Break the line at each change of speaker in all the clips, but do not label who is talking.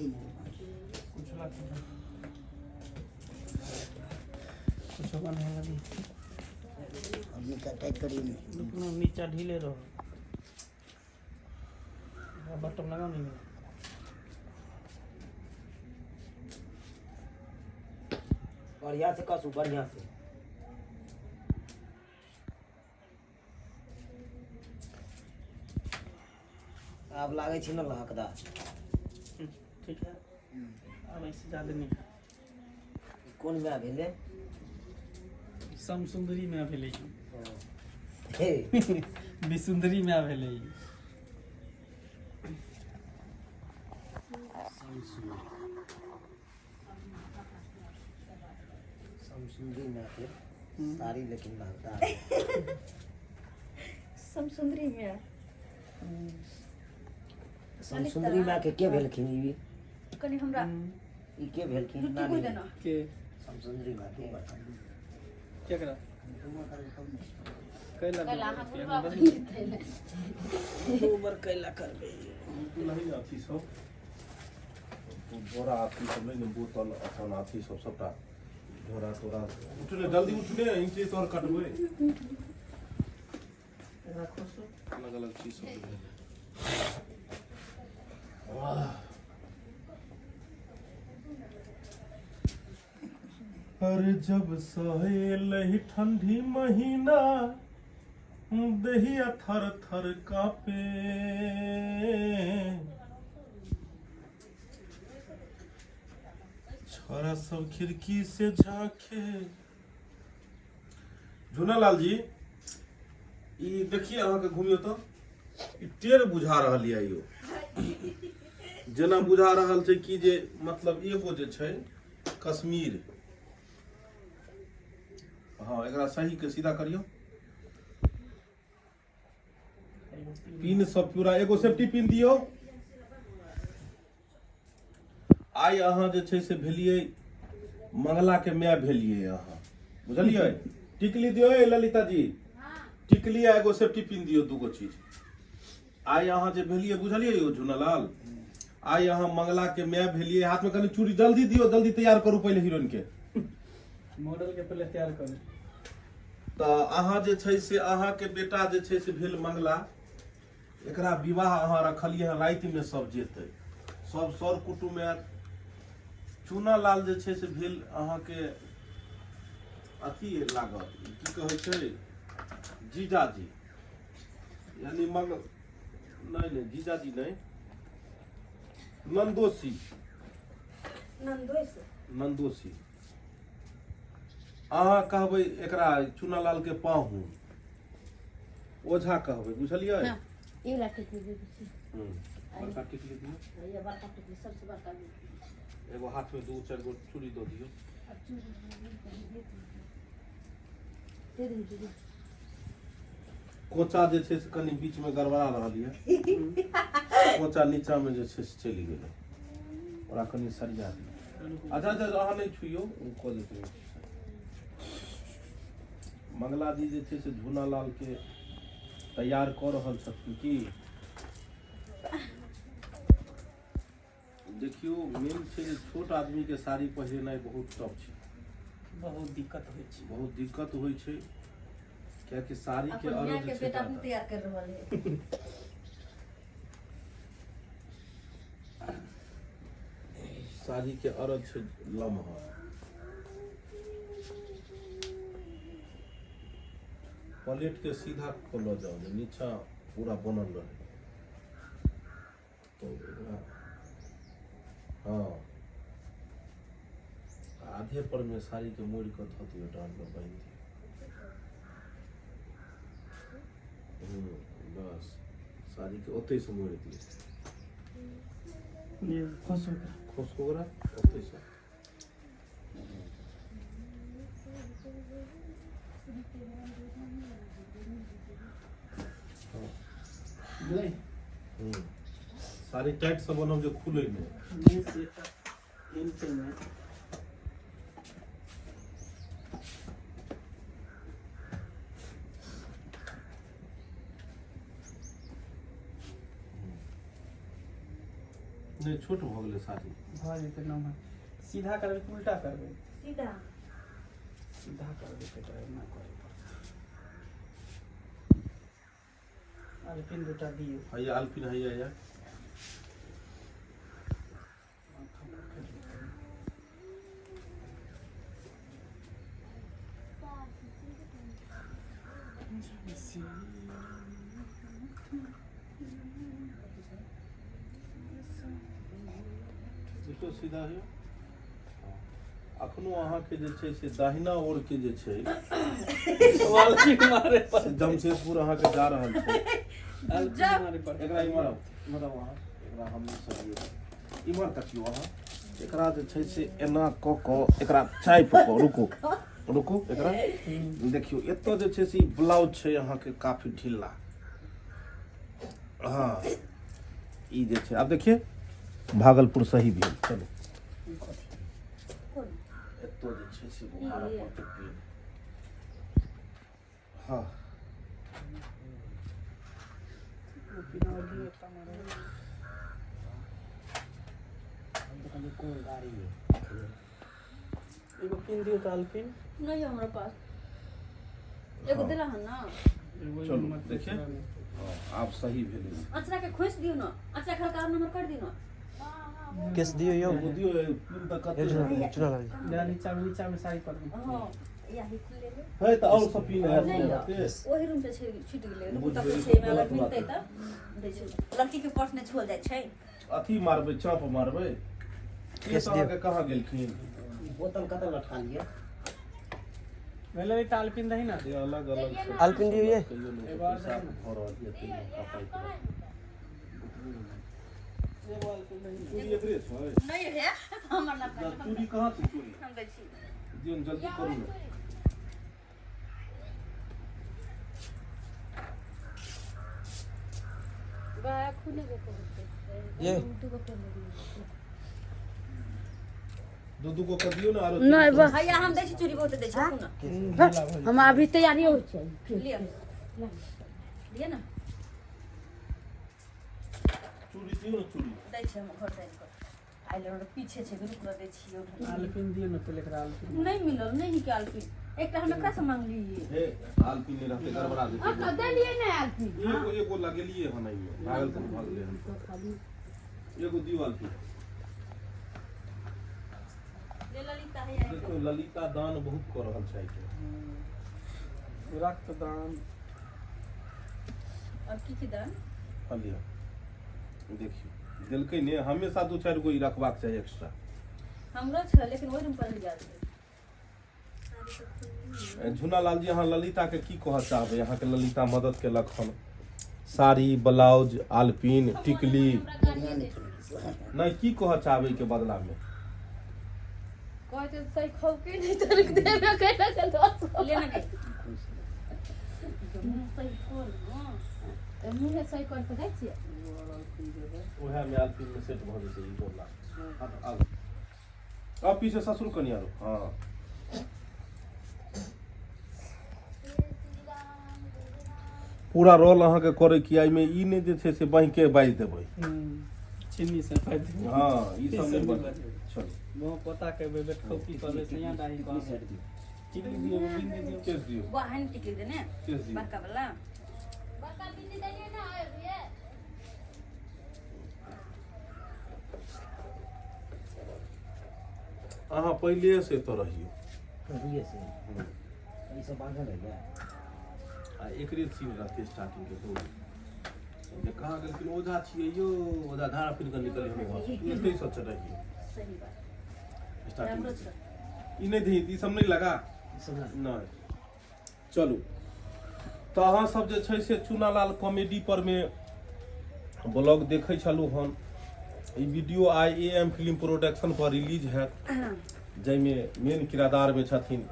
कुछ लग कुछ बना लगी।
अब नीचा टाइट करिए ने।
अपना नीचा ढीले रहो, बटन लगाओ। नहीं,
बढ़िया से कसू, बढ़िया से। आब लागै छै ने लहकदार।
ठीक है, अब ऐसे ज़्यादा नहीं है।
कोन माय भेलै?
समसुंदरी में भेलै।
हे।
विसुंदरी में भेलै।
समसुंदरी, समसुंदरी मायके साड़ी लेकिन लहकदार।
समसुंदरी में।
समसुंदरी मायके के भेलखिन ई?
कनि हमरा
ई के भेलखिन?
जुत्ती
नानी।
कोइ देना।
के?
समसुंदरी मायके।
केकरा? कैला?
कैला अहाँ बुढ़बा बनि जेतै ने।
दू बार कैला करबै।
नहीं, अथी सब बोरा अथी सब नहीं ने, बोतल अपन अथी सब सबटा झोरा तोरा। उठने, जल्दी उठने, इंची तोर कटबै।
एकरा खोसू।
अलग अलग चीज सब। अरे जब सहेल ही ठंडी महीना, दहिया थर थर कापे, छोरा सब खिड़की से झांके। झूनालाल जी, ई देखिए, अहाँके घुमियो तऽ ई टेढ़ बुझा रहल यऽ। यौ, जेना बुझा रहल छै कि जे मतलब एगो जे छै कश्मीर। हँ, एकरा सही के सीधा करियौ। पिन सब पूरा, एगो सेफ्टी पिन दियौ। आइ अहाँ जे छै से भेलियै मंगला के माय भेलियै अहाँ, बुझलियै? टिकली दियौ। ए ललिता जी, टिकली आ एगो सेफ्टी पिन दियौ, दूगो चीज। आइ अहाँ जे भेलियै, बुझलियै यौ झुनालाल, आइ अहाँ मंगला के माय भेलियै। हाथ में कनि चूड़ी जल्दी दियौ, जल्दी तैयार करू पहिले हीरोइन के।
मॉडल के पहले तैयार करू।
तऽ अहाँ जे छै से अहाँके बेटा जे छै से भेल मंगला। एकरा विवाह अहाँ रखलियै हँ, रातिमे सब जेतै, सब सर कुटुम्ब आयत। चूना लाल जे छै से भेल अहाँके अथी लागत, की कहै छै, जीजाजी, यानी मंग नहि नहि, जीजाजी नहि, नन्दोसी।
नन्दोसी।
नन्दोसी। अहाँ कहबै एकरा चूनालाल के पाहुन, ओझा कहबै, बुझलियै?
हाँ, ई वाला टिकली दे दै छी।
बड़का टिकली दियौ।
ये बड़का टिकली, सबसे बड़का टिकली।
एगो हाथ में दू चारि गो चूड़ी दऽ दियौ।
अब चूड़ी दे दे दीदी।
कोचा जे छै से कनि बीच में गड़बड़ा रहल यऽ। कोचा नीचा में जे छै से चलि गेलै, ओकरा कनि सरिया दियौ। अच्छा अच्छा, अहाँ नहि छुइयौ, ओ कऽ देतै। मंगला जी जे छै से झूना लाल के तैयार कऽ रहल छथिन। की देखियौ, मेन छै जे छोट आदमी के साड़ी पहिरेनाइ बहुत टफ छै।
बहुत दिक्कत होइ छै।
बहुत दिक्कत होइ छै, कियाकि साड़ी के
अपन
अरज
माय के
छै।
बेटा अपने तैयार कर रहल है।
साड़ी के अरज छै लम्हा। प्लेट के सीधा कऽ लऽ जाउ जे नीचा पूरा बनल रहे। तऽ एकरा हँ आधे पर में साड़ी के मोड़ि कऽ धऽ दियौ, डाँड़ पर बान्हि दियौ। बस साड़ी के ओतहि से मोड़ि दियौ।
ये खुश हो गया।
खोस ओकरा ओतहि से।
बुझलै?
साड़ी टाइट से बनब जे खुलै नहि।
नहीं, से इंच में।
नहि, छोट भऽ गेलै साड़ी।
भऽ जेतै नम्हर। सीधा करबै कि उल्टा करबै?
सीधा।
सीधा करबै तऽ एकरा एना करऽ पड़तै। अलपिन दूटा दियौ।
हैया अलपिन, हैया या देखियौ सीधा हियौ। अखनो अहाँके जे छै से दाहिना ओर के जे छै
मारे
से जमशेदपुर अहाँके जा रहल छै।
मारे पर
एकरा इम्हर आउ, इम्हर आउ अहाँ। एकरा हम नहि सरिएबै। इम्हर तकियौ अहाँ। एकरा जे छै से एना कऽ कऽ एकरा चापि कऽ, रुकू रुकू, एकरा देखियौ। एतऽ जे छै से ई ब्लाउज छै अहाँके काफी ढिला। हँ, ई जे छै, आब देखिए भागलपुर सही भेल। चलू, एतऽ जे छै से बुखार पड़तै पेन। हँ,
कोन गाड़ी है?
एगो पिन दियौ तऽ अलपिन।
नहीं है हमरा पास, एगो देला हन ना।
चलू, देखिए। हँ, आब सही भेलै।
अचरा के खोसि दियौ न, अचरा के हल्का नंबर कर दियौ न।
केस दियौ यौ।
एगो दियौ, एगो पिन तऽ कते।
चुना लाल।
जा, नीचा में, नीचा में साड़ी पर।
हाँ, यही खुले ले।
है तऽ आओर सब पिन है?
नहीं
रहते।
ओही रूम पे छै, छूटि गेलै। रुकू,
बुझि
तब
गेलियै,
छै एहिमे अगर
गलत
मिलतै
बात।
तऽ दै छै। लड़की के पर्स नहि छुअल जाइ छै।
अथी मारबै, चाप मारबै। केस
केस दियौ।
अहाँके कहाँ गेलखिन?
ई बोतल कतऽ लटका लिअ?
भेलै तऽ अलपिन दही ना।
से अलग अलग छै।
अलपिन दियौ ये।
कहियो नहि
एगो आओर
पैसा
दही ने।
भऽ रहल यऽ, ताहिमे कपाइ
एगो अलपिन दही ना।
चूड़ी एकरे छै?
नहीं है हमर ना।
जा, चूड़ी कहाँ छै? चूड़ी
हम दै छी।
दियौ ने, जल्दी करू ने।
बा खुले के कहते।
ये।
दू दू गो कऽ दियौ ने आरो।
नहीं बस।
हैया, हम दै छी चूड़ी, बहुत दै छी, रुकू न।
हम अभी तैयारी होइ छै।
लिअ, लिअ ने।
चूड़ी दियौ ने, चूड़ी।
दै छी हम घर से आनि कऽ आइल रह, पीछे छै, रुक दै छी।
अलपिन दियौ ने पहिले एकरा अलपिन।
नहीं मिलल, नहीं ही के आलपिन। एकटा हम एकरा से मांगलियै।
हे, आलपिन नहि रहतै, गड़बड़ा जेतै।
अब देलियै ने आलपी।
एगो एगो लगेलियै हन एहिमे, भागलपुर भऽ गेलै हन। एगो दियौ आलपिन।
ले ललिता, हैया।
देखियौ, ललिता दान बहुत कऽ रहल छै आइके।
रक्तदान।
और की की दान?
हँ, लिअ, देखियौ, देलकै ने। हमेशा दू चारि गो ई रखबाक चाही एक्स्ट्रा।
हमरो छै, लेकिन ओहि रूम पर गेल छै।
झुना लाल जी, अहाँ ललिता के की कहऽ चाहबै? अहाँके ललिता मदद केलक हन, साड़ी, ब्लाउज, आलपिन, टिकली। नहि, की कहऽ चाहबै के बदला में?
कहते सही खौके नहीं तर देबे कैला के दस।
ले ना गे। सही खोल, हाँ।
तऽ मुँहे सही कर के दै छियै।
उएह में आलपिन में सेट भऽ जेतै ई गोला। आब अब पीछे ससुर कनिया रो। हाँ, पूरा रोल अहाँके करै की एहिमे ई नहि जे छै से बाँहिके बाजि देबै।
चीनी से पाइ दियौ।
हँ, ई सब नहि
ई सब नहि
बजबै।
बजबै।
चलू।
मुँह पोता कहबै, बेटखौकी कहबै, सैया दाही कहबै, टिकली दियौ, बिंदी दियौ।
केस दियौ।
बहन टिकली देने।
केस दियौ।
बड़का वाला।
बड़का बिंदी देलियै ने अभिये।
अहाँ पहिले से एतऽ रहियौ।
कहिए से ई सब बांधल है क्या?
आ एकरे सीन रहतै स्टार्टिंग के। दौड़ जे कहाँ गेलखिन ओझा छियै यौ, ओझा धारा फिर कऽ निकलियै हम घर से। एतै सब रहियै।
सही बात।
स्टार्टिंग।
हमरो छै।
ई नहि दही, ई सब नहि लगा।
ई सब ना।
नहि, चलू तऽ अहाँ सब जे छै से चुनालाल कॉमेडी पर मे ब्लॉग देखै छलहुँ हन। ई video I A M film production पर रिलीज हैत, जाहिमे मेन किरदारमे छथिन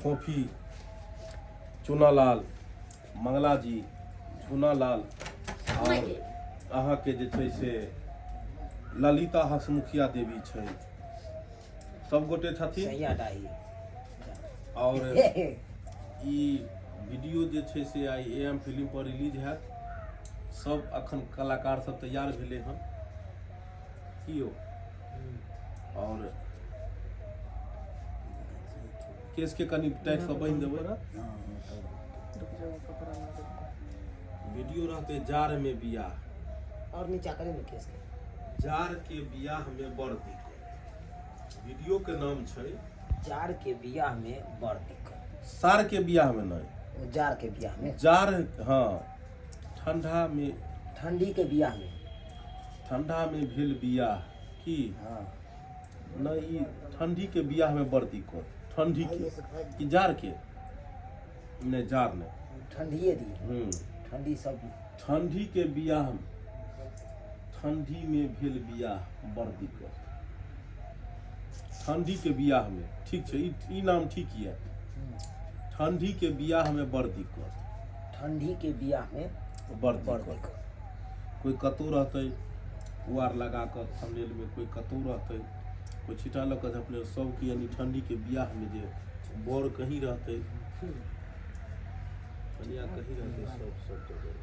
फोफी, चुनालाल, मंगलाजी, झुनालाल आओर अहाँके जे छै से ललिता हसमुखिया देवी छै। सब गोटे छथिन।
सैया डाही।
आओर ई वीडियो जे छै से I A M film पर रिलीज हैत। सब अखन कलाकार सब तैयार भेलै हन। की यौ? आओर केस के कनि टाइट से बान्हि देबै। वीडियो रहते जाड़ में बियाह।
और नीचा करे ने केस के।
जाड़ के बियाह में बड़ दिक्कत। वीडियो के नाम छै
जार के बियाह में बड़ दिक्कत।
सार के बियाह में नहीं,
ओ जार के बियाह में।
जाड़, हाँ, ठंडा में,
ठंडी के बियाह में,
ठंडा में भेल बियाह की।
हाँ
नहीं, ई ठंडी के बियाह में बड़ दिक्कत। ठंडी के कि जाड़ के? नहीं, जाड़ नहीं,
ठंडिए दी। ठंडी सब।
ठंडी के बियाह, ठंडी में भेल बियाह बड़ दिक्कत। ठंडी के बियाह में ठीक छै, ई नाम ठीक यऽ। ठंडी के बियाह में बड़ दिक्कत।
ठंडी के बियाह में
बड़
बड़
दिक्कत।
दिक्कत।
कोई कतौ रहतै पुआर लगा कऽ थंबनेल में, कोई कतौ रहतै, कोई छिटा लऽ कऽ झपने, सबके यानी ठंडी के बियाह में जे बर कहीं रहतै, कनिया कहीं रहतै, सब सब जगह।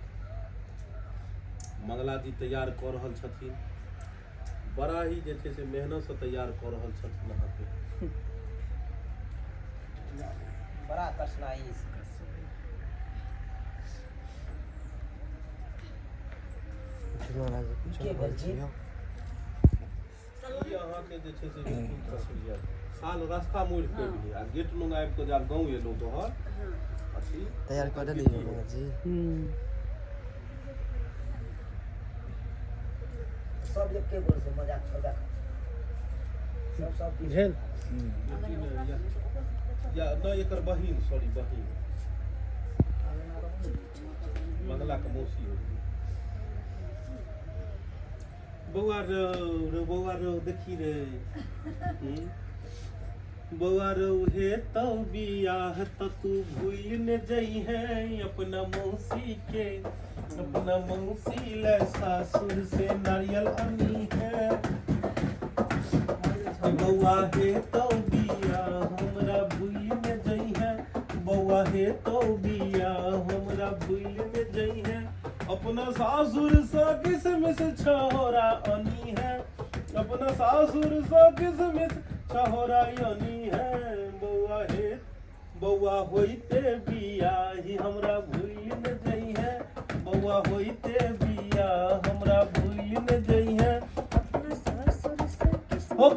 मंगला जी तैयार कऽ रहल छथिन, बड़ा ही जे छै से मेहनतसँ तैयार कऽ रहल छथिन अहाँके।
बड़ा कठिनाई।
के
भेल?
ई अहाँके जे छै से तस्वीर साल रास्ता मोड़ि कऽ एलियै आ गेट लग आबि कऽ जब गाँव एलहुँ तोहर अथी
तैयार कऽ देलियै मंगल जी।
सब एके गोर से मजाक छोड़बे कर सब सब दिन।
भेल।
या नहि, एकर बहिन, सॉरी, बहिन, मंगला के मौसी हो। बौआ रो रो, बौआ रो, देखी रे। बौआ रो, हे तो बियाह त तू भूल न जइहे अपना मौसी के, अपना मौसी ले सासुर से नारियल अनी है। बौआ हे तो बियाह हमरा भूल न जइहे, बौआ हे तो बियाह हमरा भूल न जइहे, अपना सासुर से किसमिस छोरा अनी है, अपना सासुर से किसमिस छोरा अनी है। बौआ हे, बौआ होइते बियाही हमरा भूल न जइहे, बौआ होइते बियाह हमरा भूल न जइहे।
अपना सासुर से किस
हो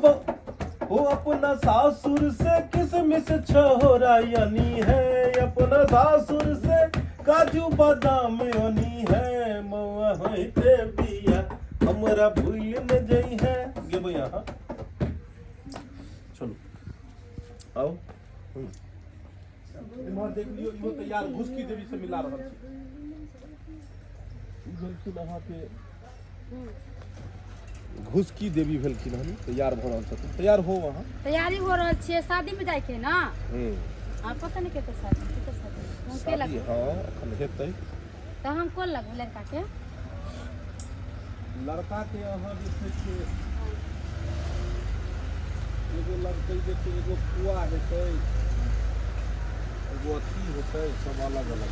हो अपना सासुर से किसमिस छोरा यानी है, अपना सासुर से काजू बादाम यानी है, मौआ होइते बिया हमरा भूल न जई है। गेबै अहाँ, चलू आउ। इम्हर देख लियौ, इहो तैयार घुसकी देवी से मिला रहल छी। ई भेलखिन अहाँके घुसकी देवी भेलखिन हन, तैयार भऽ रहल छथिन। तैयार हो अहाँ।
तैयारी हो रहल छियै, शादी में जाइके है ना। हाँ, पता नहीं केकर शादी, केकर शादी, हम के
शादी
लगबै।
हाँ, एखन हेतै।
तऽ हम कोन लगबै लड़का के?
लड़का के अहाँ जे छै से एगो लगतै जे छै, एगो पुआ हेतै, एगो अथी हेतै, सब अलग अलग।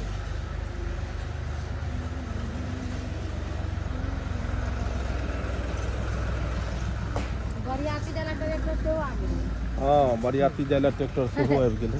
बरियाती जाला ट्रैक्टर सेहो आ गेलै।
हँ, बरियाती जाय लए ट्रैक्टर सेहो आबि गेलै।